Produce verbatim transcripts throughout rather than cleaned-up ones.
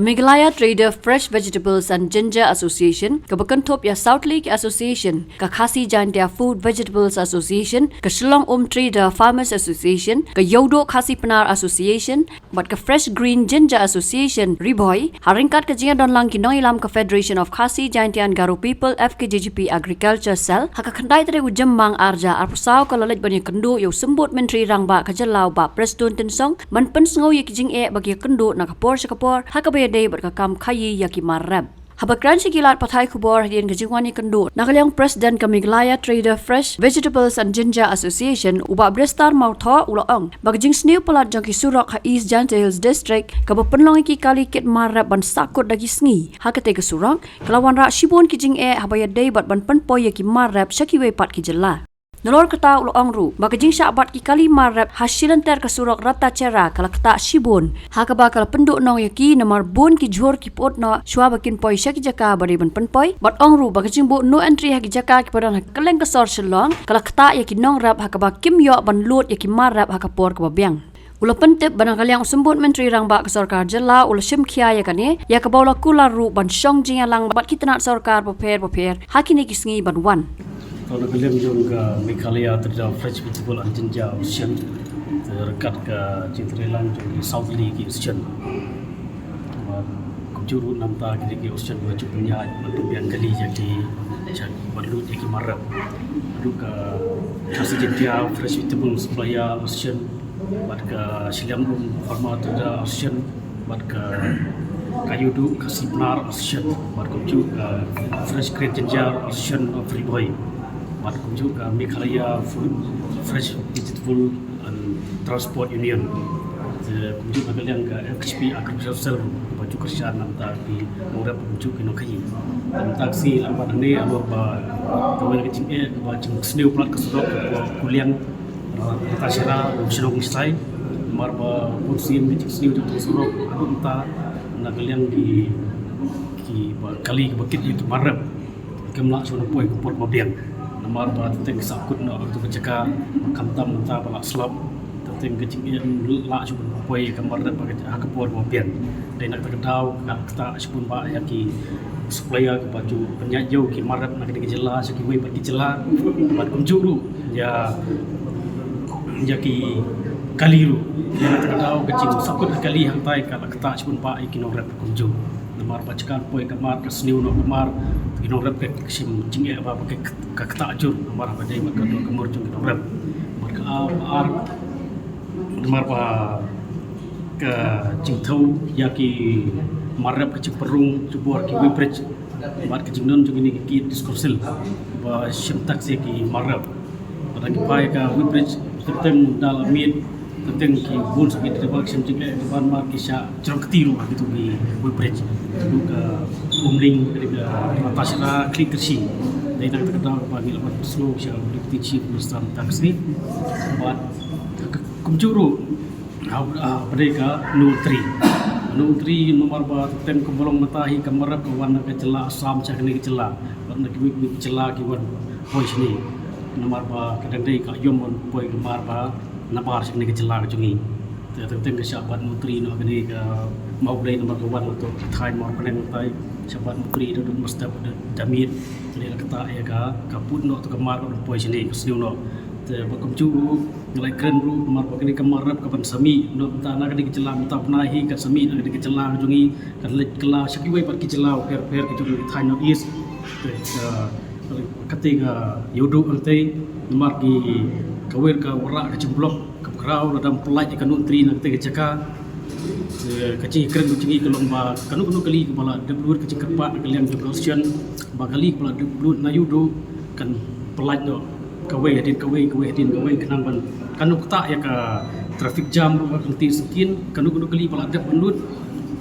Meghalaya Trader Fresh Vegetables and Ginger Association, kaba kynthup ïa saw tylli ki association, ka Khasi Jaintia Food Vegetables Association, ka Shillong Um Trader Farmers Association, ka Ïewduh Khasi Pnar Association, bad ka Fresh Green Ginger Association, Ri Bhoi, ha ryngkat ka jingïadonlang ki nongïalam ka Federation of Khasi Jaintia and Garo People, F K J G P Agriculture Cell, ha ka khyndai tarik u Jymmang arhajar arphew saw ka la leit ban ïakynduh ïa u Symbud Myntri Rangbah ka jylla u Bah Prestone Tynsong, ban pynsngew ïa ki jingeh ba ki ïakynduh na ka por sha ka por, ha kaba ïadei bad ka kam khaïi ïa ki mar rep. Haba kren sha ki lad pathai khubor hadien ka jingwan ïakynduh na ka liang President ka Meghalaya Trader Fresh Vegetables and Ginger Association, u Bah Bristar Mawthoh, u la ong ba ka jingsniew palat jong ki surok ha East Jaintia Hills District, kaba pynlong ïa ki kali kit mar rep ban sahkut da ki sngi ha katei ka surok, ka la wanrah shibun ki jingeh haba ïadei bad ban pynpoi ïa ki mar rep sha kiwei pat ki jylla. Nalor kata u la ong ruh ba ka jingshah bat ki kali mar rep ha shilynter ka surok Rattachera ka la ktah shibun, ha kaba ka la pynduhnong ïa ki namar bun ki jhur ki pyut noh shuwa ba kin poi sha ki jaka ba dei ban pynpoi. Bad ong ruh ba ka jingbuh no entry ha ki jaka kiba don ha kylleng ka sor Shillong ka la ktah ïa ki nongrep, ha kaba kim ïoh ban lut ïa ki mar rep ha ka por kaba biang. U la pyntip ba na ka liang u Symbud Myntri Rangbah ka sorkar jylla u la shim khia ïa kane, ïa kaba u la kular ruh ban shong jingïalang bad ki tnat sorkar bapher bapher ha kine ki sngi ban wan. To, na ka liang jong ka Meghalaya Trader Fresh Vegetable and Ginger Association, te ryngkat ka jingtreilang jong ki saw tylli ki association, kumjuh ruh namar kine ki association ba ju pynïaid ban pynbiang kali ïa ki, ïa ki ban lut ïa ki mar rep. Ruh ka Khasi Jaintia Fresh Vegetable Supplier Association, bad ka Shillong Um Farmer Trader Association, bad ka, ka Ïewduh Khasi Pnar Association, bad kumjuh ka Fresh Green Ginger Association of Ri Bhoi, bad kumjuh ka Meghalaya Food Fresh Vegetable and Transport Union. Te kumjuh na ka liang ka F K J P Agriculture Cell ba ju kyrshan namar ki nongrep, kumjuh ki nongkhaïi. Namar ka sngi lang bad hangne, halor ba ka wan ka jingeh, ba jingsniew palat ka surok, ka Kuliang, Rattachera, Shnong Stai, namar ba bun sien ka jingsniew jong ka surok, haduh mynta na ka liang ki, ki ba kali kiba kit ïa ki mar rep kim lah shuh ban poi ka por ba biang. Namar ba teng teng ki sahkut noh ha ka jaka, khamtam mynta ba la slap, teng teng ka jingeh, lah shuh ban poi ka mar rep ha ka por ba biang. Dei na kata ka daw ka ktah shibun bha ïa ki supplier kiba ju pynïaid ïa ki mar rep na kane ka jylla sha kiwei pat ki jylla, bad kumjuh ruh ïa, ïa ki kali ruh. Dei na kata ka daw ka jingsahkut kali hangtai ka la ktah shibun bha ïa ki nongrep kumjuh. Namar ba jaka poi ka mar, ka sniew noh ka mar, ki nongrep ka shim jingeh ba, ba ka, ka ktah jur, namar ba dei ba ka dei ka mur jong ki nongrep. Namar ka ar, namar ba ka jingthew ïa ki mar rep, ka jingpynrung jubor ki weighbridge, bad ka jingdon jong kine ki disposal ba shim tax ïa ki mar rep. Ba dang ki phai ka weighbridge, teng teng da la miet, teng teng ki bun sha ki driver ki shim jingeh, ban mar ki shah jrong kti ruh ha kito ki weighbridge. Ruh ka Umling, ka Rattachera, Khliehkyrshie. Dei na kata ka daw ba ngi la wan pynsngew sha u Deputy Chief Minister mynta ka sngi. Bad kumjuh ruh ha, ha, ba dei ka Nongtri. Nongtri namar ba teng kumba long mynta hi ka mar rep ka wan na ka jylla Assam sha kane ka jylla, bad na kiwei kiwei ki jylla ki wan poi shane. Namar ba ka dang dei ka aïom ban poi ka mar ba nabar sha kane ka jylla ka jong ngi. Te teng teng ka shah bat Nongtri noh kane ka Mawblei namar ka wan na to ka thaiñ Mawphaneng mynta, shah bat Nongtri da duk mynstep da, da miet. Kane la ktah ïa ka, ka put noh to ka mar ka ban poi shane, ka sniew noh. Te ba kumjuh ruh nga la kren ruh namar ba kane ka mar rep ka ban sa mih noh mynta na kane ka jylla, mynta bnai hi ka sa mih na kane ka jylla ka jong ngi, ka leit kylla sha kiwei pat ki jylla bapher bapher ki jong ki thaiñ North East. Te ka, kata ka Ïewduh hangtei, namar ki, kawei ka wanrah ka jingblok kaba khraw lada ym pyllait ïa ka Nongtri na katei ka jaka. Te ka jingkren ka jong ngi ka long ba kano kano kali kaba la dep lut, ka jingkyrpad na ka liang jong ka Association ba kali kaba la dep lut na Ïewduh kan pyllait noh kawei hadien kawei, kawei hadien kawei, khnang ban, kano kata ïa ka traffic jam ruh ka kynti syngkien. Kano kano kali ba la dep ban lut,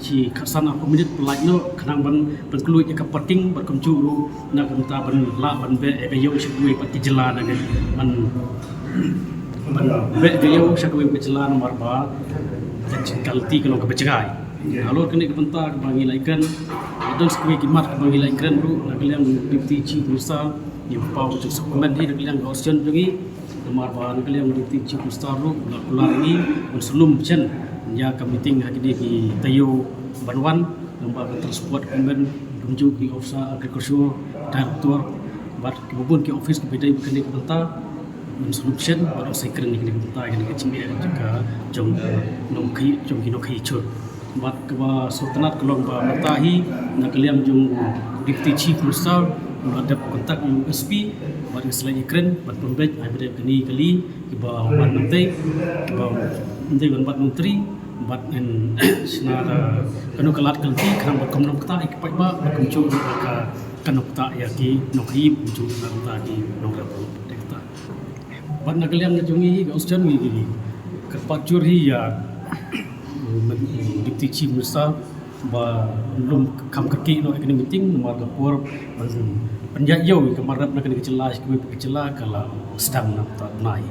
shi khatsan arphew minit pyllait noh, khnang ban, ban pynkloi ïa ka parking, bad kumjuh ruh na ka bynta ban lah ban beh ïa ka ïew sha kiwei pat ki jylla, na ka ban, ban beh ïa ka ïew sha kiwei pat ki jylla namar ba ka jingkynti ka long kaba jngai. Halor kane ka bynta kaba ngi la ïakren, don sa kiwei ki mat kaba ngi la ïakren ruh na ka liang Deputy Chief Minister, ngi paw ka jingsngewkmen hi na ka liang ka Association jong ngi. Namar ba na ka liang Deputy Chief Minister ruh u la kular ïa ngi ban sa lum shen ïa ka meeting ha kine ki taïew ban wan. Lyngba ka Transport Department, kumjuh ki officer agriculture, director, bad kiba bun ki office kiba dei ba kane ka bynta, ngam sngewsih bad ngam sngewkren ïa kane ka bynta, ïa kane ka jingeh ka jong nongkhaïi, jong ki nongkhaïi jhur. Bad kaba sngewtynnat ka long ba mynta hi na ka liang jong Deputy Chief Minister, u la dep contact ïa u S P, bad ngi sa leit ïakren bad pynbeit ai ba dei kane kali kiba wan nangtei, kiba nangtei ban bat nongtri, bad ngan shna da kano ka lad ka lynti khnang ba kum nongkta ïa ki paidbah, ba kumjuh ka, ka nongkta ïa ki nongkhaïi, kumjuh ka nongkta ki nongrep. Bad na ka liang ka jong ngi ka Western ngi, ngi kyrpad jur hi ïa Deputy Chief Minister ba lum kham kyrkieh noh ïa kane meeting, namar ka por ban pynïaid ïew ïa ka mar rep na kane ka jylla sha kawei pat ka jylla ka la sdang na ka bnai.